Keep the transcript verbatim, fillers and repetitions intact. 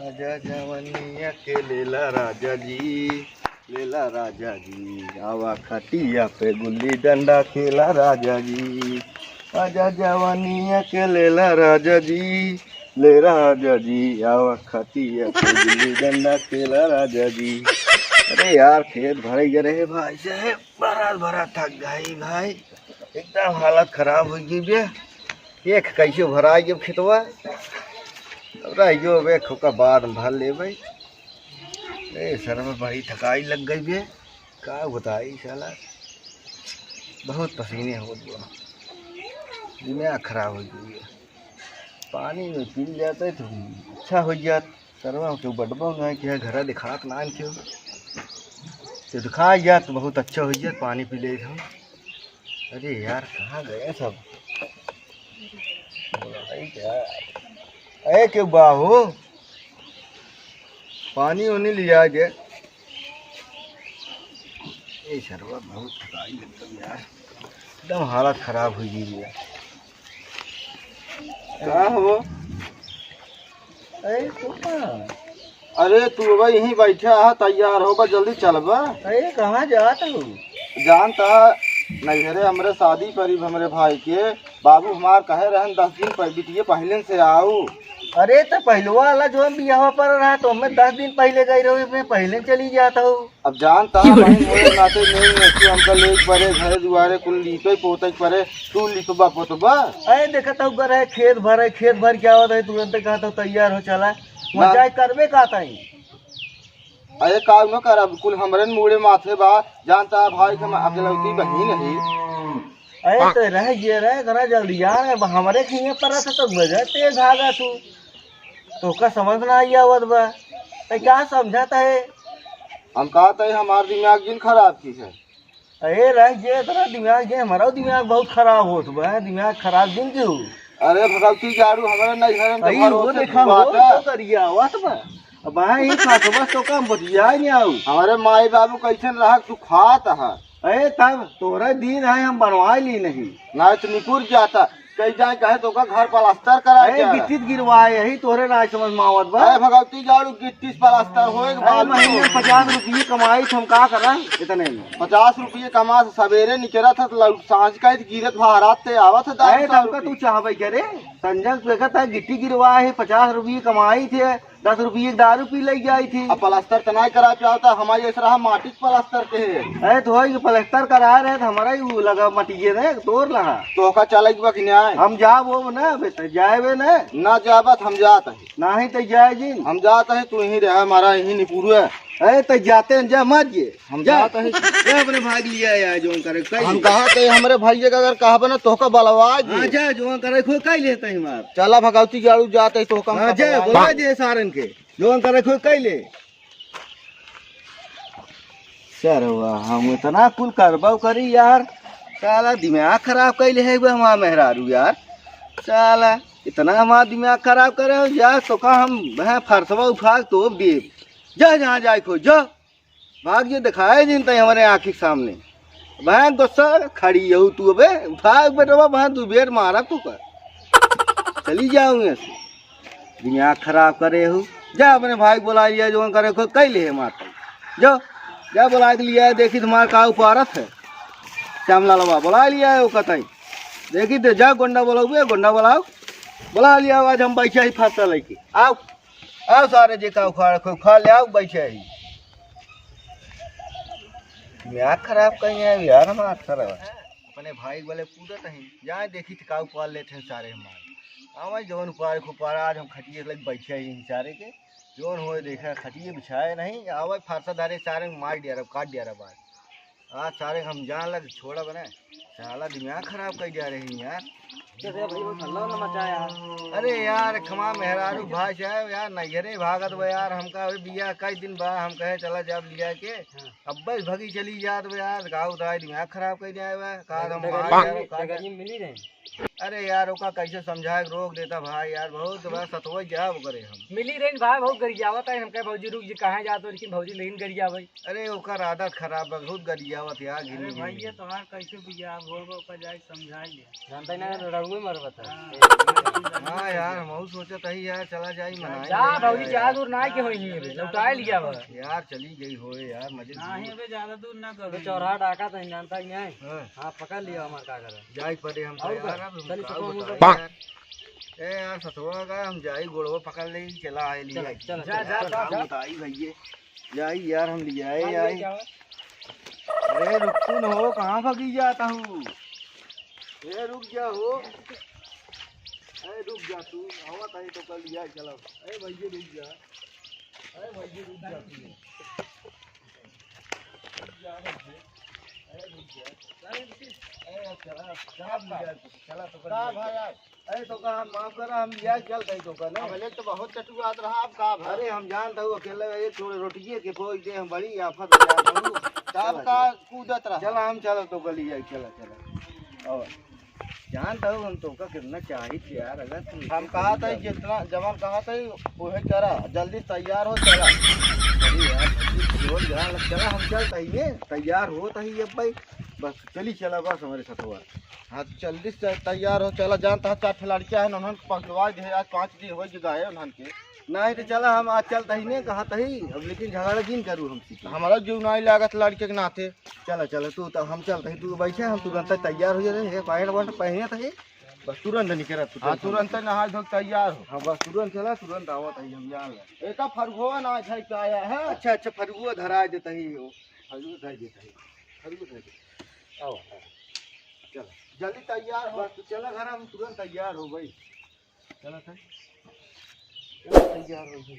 आजा जवनिया के लेला राजा जी, लेला राजा जी, आवा खटिया पे गुल्ली डंडा खेला राजा जी। आजा जवनिया के लेला राजा जी, ले राजा जी, आवा खटिया पे गुल्ली डंडा खेला राजा जी। अरे यार, खेत भरे गए रहे भाई साहब, भरा भरा थक गई भाई, एकदम हालत खराब हो गई बे। एक कैसे भराई अब खेतवा, अब रह गयो बे, खोका बाद में भर लेबे। ए सरवा, बड़ी थकाई लग गई बे, का बताई साला, बहुत पसीने होत बा, दिमाग खराब हो गई है। पानी में पी जाते तो अच्छा हो जात। सरवा के बडबा ना कि घरा दिखात ना क्यों, तो दिखा जात बहुत अच्छा हो जात, पानी पी ले हम। अरे यार, कहाँ गए सब? बोलाई क्या? अरे क्यों बाहू, पानी उनी लिया के। ए सरवा, बहुत थकाई एकदम यार, एकदम हालत खराब हो गई यार। का हो? अरे तू कहाँ? अरे तू अब यहीं बैठा है, तैयार हो बा, जल्दी चल बा। अरे कहाँ जात हो? जानता, नैहरे हमरे शादी करीब हमरे भाई के, बाबू हमार कहे रहन दस दिन पह-, बिटिये पहले से आओ। अरे तो पहलवा वाला जो बियाह पर रहा तो मैं दस दिन पहले गई रही, मैं पहले चली जाता हूँ। अब जानता है, बहिन मोरे नाते नहीं है कि हमका ले परे, घर दुआरे कुल लीपे पोते परे, तू लिपबा पोतबा। अरे देखत हूँ, घर है, खेत भर है, खेत भर के आवत है, तुरंत कहत हूँ, "तैयार हो, चला।" वहाँ ना। जाए करबे का ताई? अरे का न करब, कुल हमरे न मूड़े माथे बा, जानता है भाई के हम अकेलौती बहिन है। अरे तो रह ये रहे, इतना जल्दी यार, अब हमरे खिए पर रहता तो बजट तेज भागा तू, तो का समझ ना आई आवत बा, तो क्या समझाता है? हम कहते हैं हमार दिमाग जिन खराब की है। अरे रह जे, तोरा दिमाग जे, हमारा दिमाग बहुत खराब होत बा, दिमाग खराब दिन के हो। अरे भगवती जाड़ू, हमारे नैहर में अरे वो भरोसे देखा हो, बाटा। तो करिया आवत बा। अब भाई, ई खात बस तो काम बतिया नहीं आऊ। हमारे माई बाबू कैसन रहा, तू खात है। अरे तब तोरे दिन है, हम बनवा ली नहीं। ना तो निकुर जाता, कहीं जाए कहे तो का घर प्लास्टर करा अरे के आवे। गिट्टी गिरवाए, यही तोरे राज समझ में आवत बा। अरे भगवती जाड़ू, गिट्टी से प्लास्टर होए के अरे बाद महीने में पचास रुपये कमाई थे, हम का करा इतने में? पचास रुपये कमा से सवेरे निकलत है, तो लौट सांझ का ही गिरत भारत ते आवत है दारू अरे सौ तब का रुपये। तू चाहबे करे? संजय देखत है, गिट्टी गिरवाए है, पचास रुपये कमाई थे, दस रुपये की दारू पी ले जाई थी। अब प्लास्टर तो नहीं करा पावता, हमारे ऐसा रहा माटी के प्लास्टर के है। अरे तो वही प्लास्टर करा रहे तो हमारा ही वो लगा मटिए रहे, तोर लगा। तो का चले के बा कि नहीं? हम जाब वो ना बेटा, जाए बे ना। ना जाबत हम जात है। नहीं तो जाए जी। हम जात है, तू यहीं रहे, हमारा यहीं निपुरुआ। अरे तो जाते हैं, जा मत जे। हम जा। जात है। जा अपने भाग लिया यार, जो करे कई हम ले। कहा थे हमरे भाई के अगर कहबे ना तो का बलवा जे। हाँ, जा, जो करे खो कई लेते हैं मार। चला भगवती जाड़ू जात है तो का हाँ, जा, बलवा बोला जे। जे सारन के। जौन करे कोई कइले। सरवा, हम इतना कुल करबो करी यार, साला दिमाग खराब कइले है बे हमार मेहरारू यार। साला इतना हमार दिमाग खराब करे हो यार, तो का हम वहाँ फरसवा उठा के तोप देब। जा जहाँ जाए खो, जा। भाग जो दिखाए दिन तई हमारे आँखी के सामने। बहन गुस्सा खड़ी हो तू अबे, उठा बेटवा बहन तू बेट मारा तू कर। चली जाऊँ ऐसे। दिमाग खराब करे हो। जा अपने भाई को बुला लिया, जो करे को कई ले मार। जा, जा बुला के लिया, देखी तुम्हारा का उपारत है। श्याम लालवा बुला लिया है वो कतई। देखी दे, जा गोंडा बुलाओ बे, गोंडा बुलाओ। बुला लिया, आज हम बैठे ही फरसा लेके। आओ। आओ सारे, जे का उखाड़ के उखाड़ ले आओ, बैठे ही। दिमाग खराब कहीं है यार हमार सारा। अपने भाई वाले कूदत हैं, जाए देखी त का उपाड़ लेते हैं सारे हमारे। आवे जौन उपाड़ को उपाड़, आज हम खटिए लग बैठे ही सारे के। जौन होए देखा, खटिए बिछाए नहीं, आवे फरसा धारे सारे मार दिया रहा, काट दिया रहा बाहर। आज सारे हम जान लग छोड़ा बने। साला दिमाग खराब कर जा रहे हैं यार। कैसे भाई, वो हल्ला ना मचाया। अरे यार, खमा मेहरारू भाई साहब यार, नैहरे भागत बा यार, हमका अभी बिया कई दिन बा, हम कहे चला जाब लिया के। हाँ। अब बस भगी चली जात बा यार, गाँव उतार दिमाग खराब कर जाए बा, का हम डगरिया मार मिली, जाए, का डगरिया मिली रहे। अरे यार, ओका कैसे समझाए के रोक देता भाई यार, बहुत बड़ा सतवई जाब ओकरे हम। मिली रही भाई, बहुत गरियावत है, हम कहे भौजी रुक जी, कहाँ जात हो, लेकिन भौजी लेकिन गरियावई। अरे ओकर आदत खराब बा, बहुत गरियावत यार, अरे घिनी घिनी। भैया तोहार कैसे बियाह हो, ओकर जाए समझाई ले। जानता ही ना, रड़ुए मरबत है। हाँ। हाँ यार, हमहू सोचत हई यार, चला जाई मनाई जा यार, भौजी, यार। ज्यादा दूर ना के होई नहीं अबे, लौटाए लिया बा। यार चली गई होए यार, मजे नहीं, अबे ज्यादा दूर ना करो। अबे चौराहा डाका तो जानता ही नहीं। हाँ। हाँ, पकड़ लिया हमार का करे। जाई पड़े हम और यार, का? अब हम चल, का ससुर मुंह बताई पे। यार। ए यार, ससुरा का हम जाई, गोड़वा पकड़ ले, चला आए, ले चल, आई। चल, जा, चल, जा, चल, जा, काम जा। बताई भैया। जाई यार, हम ले आए, हाँ, ले आई। जाओ। अरे रुक तू न हो, कहाँ भागी जाता हूँ? ए रुक जा हो। ए रुक जा तू, आवत आई तो कल ले आई, चला। ए भैया रुक जा। ए भैया रुक जा तू। रुक जा भैया। ए रुक जा। ए चला, चला, चला तो कल का ले आई। भाई यार? अरे तो का हम माफ करा, हम लिया चल गई तो का अब नहीं। ले तो बहुत चटुआत रहा, अब का भा? अरे हम जानता हूँ अकेले एक थोड़े रोटिये के कोई दे, हम बड़ी आफत में जानता हूँ। तब चला, का चला। कूदत रहा? चला हम चला तो गली जाई, चला, चला। और जानता हूँ हम तो का कितना चाहिए थे यार, अगर तू हम इसे कहा था बोल जितना जवान कहा था वही करा, जल्दी तैयार हो चला। अरे यार, जल्दी बोल यार, चला हम चलता ही है, तैयार होता ही है भाई, बस चली चला बस हमारे साथ हुआ। हाँ, जल्दी से तैयार हो, चला, जानता है, चार ठे लड़कियाँ हैं, उन्हन के पकड़वा दे, आज पाँच दिन हो गए हैं उन्हन के। नहीं तो चला, हम आज चलता ही नहीं, कहा तही, अब लेकिन झगड़ा जिन करू हमसे। हमारा जीव नहीं लागत लड़के के नाते। चला, चला, तू तो हम चलता ही, तू बैठे, हम तुरंत तैयार हो जाते हैं, पैंट वैंट पहने थे, बस तुरंत निकल तू, हाँ, तुरंत नहा धो के तैयार हो। हाँ, बस तुरंत चला, तुरंत आवत है, हम जान ले। एका फरुआ ना है, क्या आया है? अच्छा, अच्छा, फरुआ धरा देता ही हो, फरुआ धरा देता ही, फरुआ धरा देता ही। आओ, आओ। चला, जल्दी तैयार हो। बस तू चला घर, हम तुरंत तैयार हो भाई। चला था। चला तैयार हो भाई।